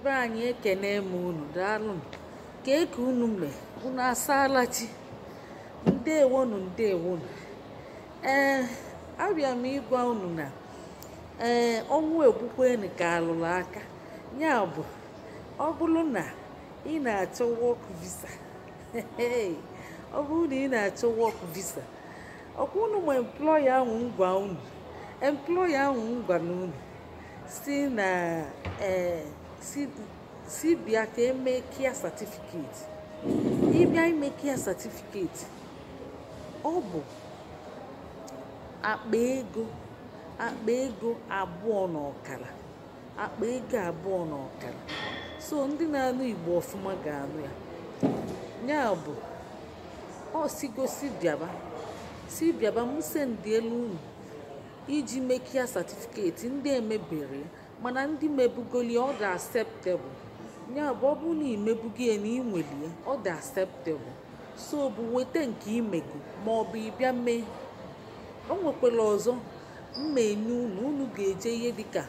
Be anyị, ekene m unu. Daalụnụ. Kee ka unu mee? Unu asaala chi? Ndewonu, ndewonu. Ee, abịa m ịgwa unu na ee, ọnwụ egbukwenu ka alụrụ aka. Ya bụ, ọ bụrụ na ị na-achọ work visa, ọ bụrụ na ị na-achọ work visa, ọkwa unu ma employer ahụ ngwa unu, employer ahụ ngwa na unu si na ee si bịa ka eme care certificate. Ịbịa ime care certificate, ọ bụ akpa ego, akpa ego 2.5, akpa ego 2.5. So ndị na-anụ Igbo ọfụma ga-anụ ya. Ya bụ, ọ sigosi bịaba, si bịaba, m sendielu unu iji mee care certificate. Ndị emebere ya, mana ndị mebugoli, ọ dị acceptable. Ya bụ, ọ bụrụ na imebugo ya na ị nwere ya, ọ dị acceptable. So bụ weta nke imego ma ọ bụ ịbịa mee. O nwekwara ọzọ mma enye unu. Unu ga-eje ihe dịka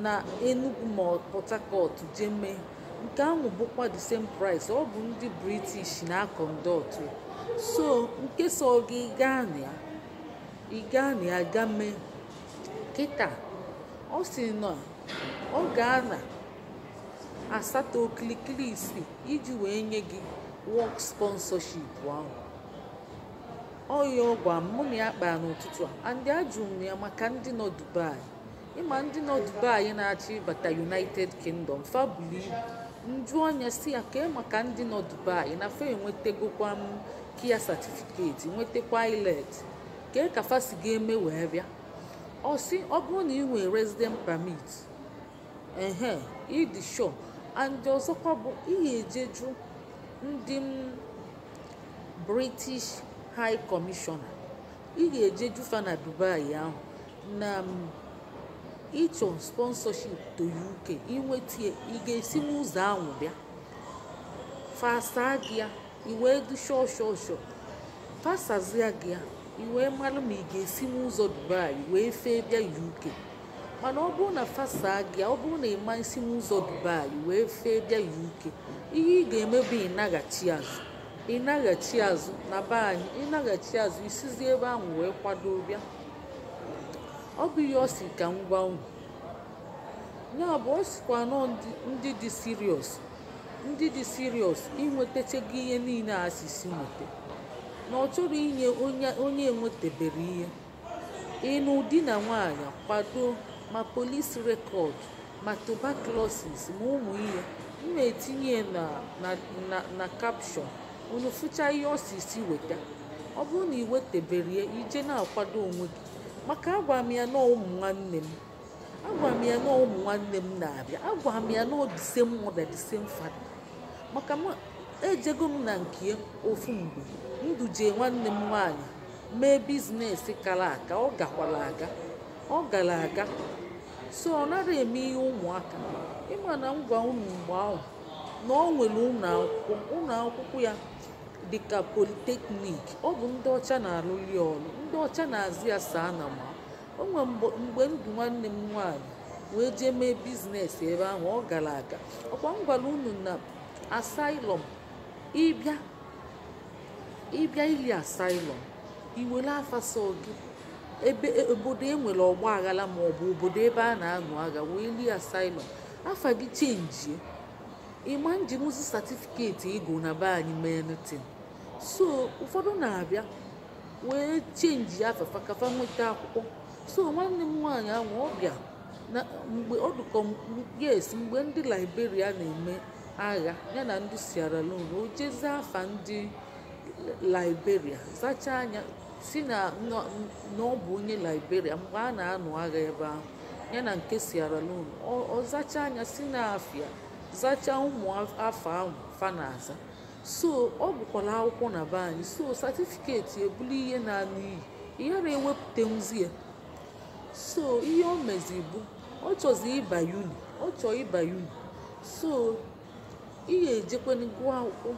na Enugu ma ọ Port Harcourt jee mee nke ahụ, bụkwa the same price. Ọ bụ ndị British na conduct. So nke so gị gaa na ya, ị gaa na ya ga mee. Kịta ọ sị na ọ ga-ana asatọ okilikili isii iji wee nye gị work sponsorship ahụ. Ọya ọgwa mụ na ya kpara n'ụtụtụ a, and ajụrụ m ya maka ndị nọ Dubai. Ịma ndị nọ Dubai na-achọ ịbata United Kingdom, fa buru ibu. Nju ọnya si ya kee maka ndị nọ Dubai na fa enwetegokwa m care certificate, nwetakwa IELTS, kee ka fa si ga-eme wee bịa? Ọ sị ọ bụrụ na ị nwere resident permit, ehe, ịdị sure. And ọzọkwa bụ ị ga-eje jụ ndị m British High Commissioner. Ị ga-eje jufa na Dubai ahụ na ịchọ sponsorship to UK. Inweta, ị ga-esi n'ụzọ ahụ bịa, fasa gị ya, i wee dị sure, sure, sure. Fasazia gị ya, i wee malụ ma ị ga-esi n'ụzọ Dubai wee fee bịa UK. Mana ọ bụrụ na fasa gị ya, ọ bụrụ na ị ma isi n'ụzọ Dubai wee fee bịa UK, ihe ị ga-eme bụ ịnaghachi azụ, ịnaghachi azụ na be anyị, ịnaghachi azụ, isizi ebe ahụ wee kwado bịa. Ọ bụ ihe ọ si ka m gwa unu. Ya bụ, ọ sikwa nọ ndị dị serious, ndị dị serious inwetachago ihe niile a asịsị nweta, na ọ chọrọ inye onye onye enwetebere ihe. Ịnụ di na nwaanyị, kwado ma police record, ma tuberculosis, ma ụmụ ihe m na-etinye na caption. Unu fụcha ihe ọsịsị weta. Ọ bụrụ na ị wetebere ya, ije na-akwado onwe gị, maka agwa m ya na ụmụ nwanne m, agwa m ya na ụmụ nwanne m na-abịa, agwa m ya na the same mother, the same father, maka m ejego m na nke ofu mgbe ndụ jee nwanne m nwaanyị mee business kara aka. Ọ gakwara aga, ọ gara aga. So ọ nara eme ihe ụmụaka. Ịma na m gwa unu mgbe ahụ na ọ nwere ụlọ akwụkwọ, ụlọ akwụkwọ ya dịka polytechnic. Ọ bụ ndị ọcha na-arụli ya ọrụ, ndị ọcha na-azụ ya saa na ma o nwere mgbe ndụ nwanne m nwaanyị wee jee mee business ebe ahụ. Ọ gara aga. Ọkwa m gwara unu na asylum, ịbịa ịbịa ili asylum, iwere afa sọ gị ebe obodo e nwere ọgba aghara ma ọ bụ obodo ebe a na-anụ agha wee lie asylum, afa gị chenjie, ịma njinwuzi certificate ịgụ na be anyị mee anything. So ụfọdụ na-abịa wee change afafa ka fa nweta akwụkwọ. So nwanne m nwaanyị ahụ, ọ bịa na mgbe ọ dụkọ, yes, mgbe ndị Liberia na-eme agha ya na ndị Sierra Leone, o jezie afa ndị Liberia zachaa anya, si na ọ bụ onye Liberia mgbe a na-anụ agha ebe ahụ ya na nke Sierra Leone. Ọ zachaa anya, si na afịa zachaa ụmụ afọ ahụ fa na-aza. So ọ gụkwara akwụkwọ na be anyị. So certificate ebulu ihe na-anụ iyi, ịghara ewepụtanwuzi ya. So ihe o mezi bụ ọ chọzi ịba uni, ọ chọọ ịba uni. So ị ga-ejekwana gụọ akwụkwọ,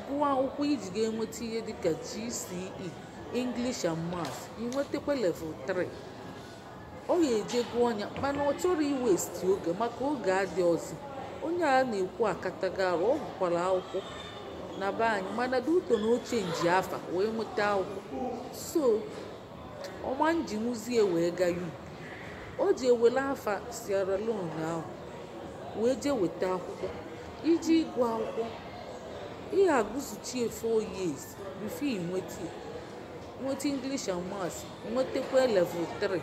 gụọ akwụkwọ iji ga-enweta ihe dịka GCE English and Maths, ị nwetakwa level 3. Ọ ga-eje gụọ ya, mana ọ chọrọ i waste oge, maka oge adị ọzọ. Onye a na-ekwu akatago arụ, ọ gụkwara akwụkwọ na be anyị, mana duto na oche nji afa wee nweta akwụkwọ. So ọma njinwuzie wee gaa uni, o ji ewele afa Sierra Leone ahụ wee jee weta akwụkwọ iji ịgụ akwụkwọ. Ị ga-agụzuchie 4 years before ị nweta nweta English and Maths, nwetakwa level 3.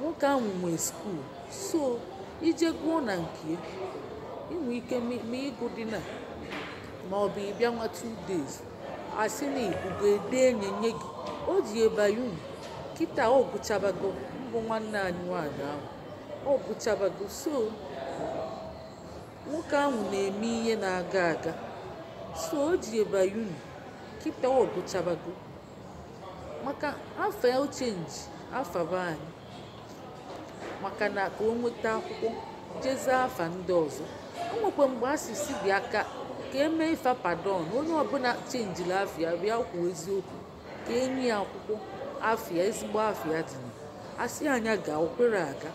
Nwoke ahụ nwee school, so ije gụọ na nke ya, inwe ike ma ịgụ dị na ma ọ bụ ịbịa nwa 2 days, asị na ikuku ede enye nye gị. O ji eba uni kịta, ọ gụchabago. Mbụ nwanne anyị nwaanyị ahụ, ọ gụchabago. So nwoke ahụ na-eme ihe na-aga aga. So o ji eba uni kịta, ọ gụchabago, maka afa o change afa be anyị, maka na ka o nweta akwụkwọ jezie afa ndị ọzọ. O nwekwa mgbe asịsị bịa ka emee ife pardon, onye ọbụla changeri afịa bịa kwuo eziokwu ka enyi ya akwụkwọ afịa, ezigbo afịa dị na asị anya ga okwere aga,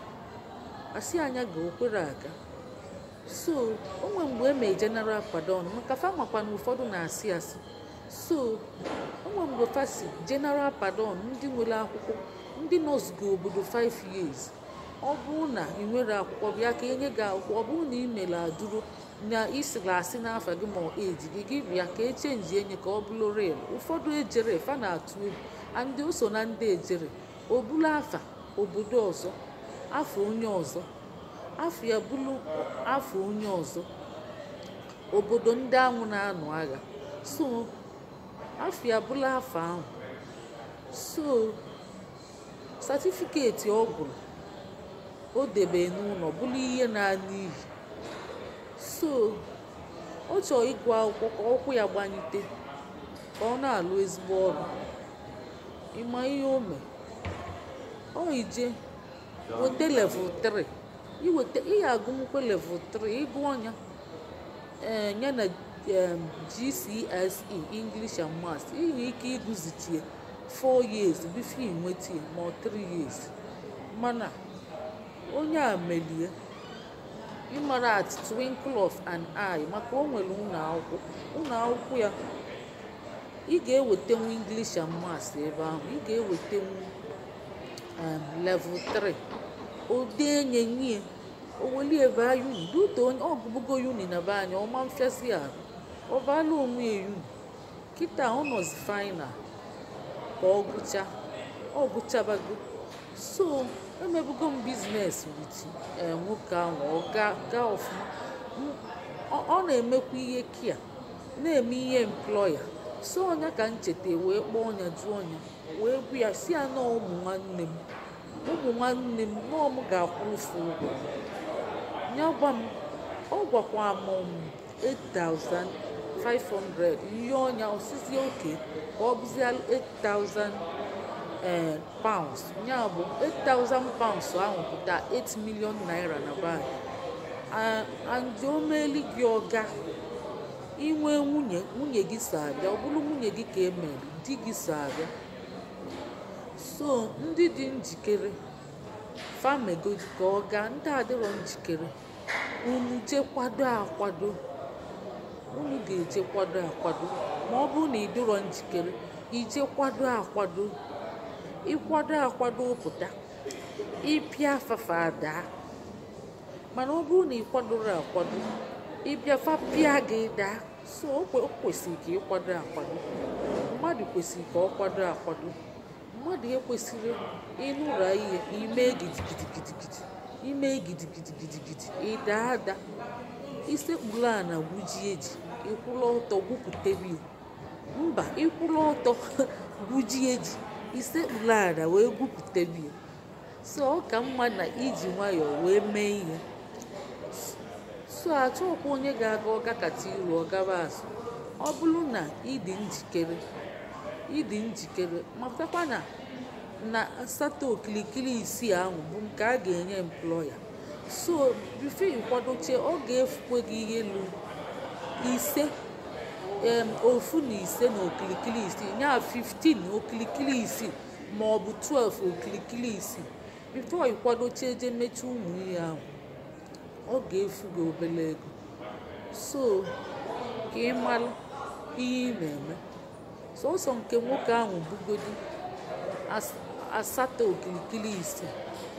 asị anya ga okwere aga. So o nwere mgbe e mee general pardon, maka fa makwa na ụfọdụ na-asị asị. So o nwere mgbe fa si general pardon, ndị nwere akwụkwọ, ndị nọzụgo obodo 5 years, ọ bụrụ na ị nwere akwụkwọ, bịa ka enye gị akwụkwọ. Ọ bụrụ na ị mere adụro na isiri asị n'afa gị ma eji gị, gị bịa ka echange enye ka ọ bụrụ real. Ụfọdụ ejere, fa na-atụ egwu, and o so na ndị ejere o bulu afa obodo ọzọ, afa onye ọzọ, afọ ya bụrụ afọ onye ọzọ, obodo ndị ahụ na-anụ agha. So afọ ya bụrụ afọ ahụ. So certificate ọ gụrụ o debe n'ụlọ bụrụ ihe na-ana iyi. So ọ chọrọ ịgụ akwụkwọ ka ọkwụ ya gbanyite, ka ọ na-alụ ezigbo ọrụ. Ịma ihe o mee? Ọ ije weta level 3, iweta ihe agụmkwe level 3, ịgụ ọnya ee ya na GCSE English and Maths, ị nwere ike ịgụzitie 4 years before ị nweta ya, ma ọ 3 years. Mana onye a melie ịmara at twinkle of an eye, maka o nwere ụlọ akwụkwọ. Ụlọ akwụkwọ ya, ị ga-ewetanwu English and Maths ebe ahụ, ị ga-ewetanwu level 3, odenye nye oweli ebe uni duto. Onye ọgụbụgo uni na be anyị, ọma mfịasị arụ, ọ baala onwe ya uni kịta. Ọ nọzi final ka ọ gụcha, ọ gụchabago. So emebugo m business with nwoke ahụ, ọ gaa gaa ọfụma. Ọ na-emekwa ihe kia na-eme ihe employer. So ọnya ka m cheta wee kpọọ ọnya, jụọ ọnya, wee gwa ya si ya na ụmụ nwanne m, ụmụ nwanne m nọọ, m ga-akwụrụfe ụgwọ ya. Gwa m, ọ gwakwa m 8500 ihe ọnya osizi oke ka ọ bụzie 8000 pounds. Ya bụ 8000 pounds ahụ pụta 8 million naira na be anyị. And o meeli gị ọga inwe nwunye, nwunye gị so abịa, ọ bụrụ nwunye gị ka emere, di gị so abịa. So ndị dị njikere famegodi ka ọ gaa, ndị adịrọ njikere, unu jee kwado akwado. Unu ga-eje kwado akwado. Ma ọ bụrụ na ị dịrọ njikere, ije kwado akwado. Ịkwado akwado pụta ịpịa afafa daa. Mana ọ bụrụ na ị kwadoro akwado, ịbịa fa pịa gị daa. So o kwesịrị ka ịkwado akwado. Mmadụ kwesịrị ka ọ kwado akwado. Mmadụ ekwesịrị ịnụra ihe ime gidigidigidigidi, ime gidigidigidigidi, ịda ada, isekpuru ana gwujie ji, ịkwụla ọtọ gwupụtere ya. Mba, ịkwụla ọtọ gwujie ji, isekpuru ana wee gwupụtere ya. So ọ ka mma na iji nwayọọ wee mee ihe. So achọghịkwa onye ga-aga ọgakata iru ọ gaba azụ. Ọ bụrụ na ịdị njikere, ịdị njikere, matakwa na asatọ okilikili isii ahụ bụ nke a ga-enye employer. So before ịkwadoche, ọ ga-efukwe gị ihe elu ise, ofu na ise na okilikili isii, ya 15 okilikili isii ma ọ bụ 12 okilikili isii, before ịkwadoche eje mechaa ụmụ ihe ahụ. Ọ ga-efu gị obere ego. So ka ị malụ ihe ị na-eme. Sọsọ nke nwoke ahụ bugodi 8.6.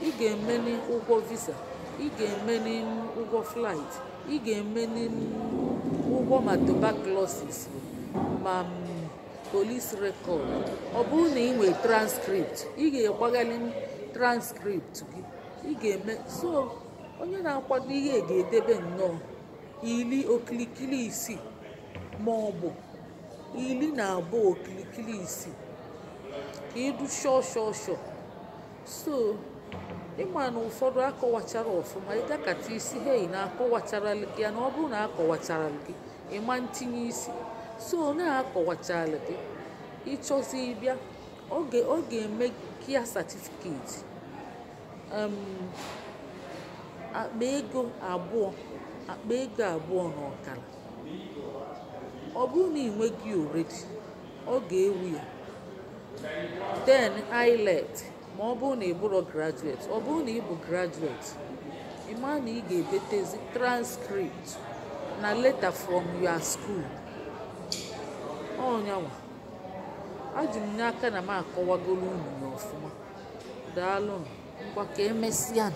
Ị ga-emeni ụgwọ visa, ị ga-emeni ụgwọ flight, ị ga-emeni ụgwọ ma tuberculosis ma police record. Ọ bụrụ na ị nwee transcript, ị ga-agbaghalị transcript gị. Ị ga-eme. So onye na-akwado ihe ga-edebe nnọọ 10.6 ma ọ bụ 12.6 ka ịdụ shọ shọ shọ. So ịma na ụfọdụ akọwachara ọfụma, ịgakata isi hei na akọwachara gị ya. Na ọ bụrụ na akọwachara gị, ịma ntinye isi. So na-akọwachala gị, ịchọzi ịbịa, ọ ga-eme kia certificate, akpa ego 2, akpa ego 2.5. Ọ bụrụ na ị nweghị already, ọ ga-ewu ya. Then IELTS, ma ọ bụrụ na ị bụrụ graduate. Ọ bụrụ na ị bụ graduate, ị maa na ị ga-edetezi transcript na letter from your school. Ọnyanwa ajụ m n'aka na m akọwagoro unu ya ọfụma. Daalụnụ. Ngwa, ka emesịa.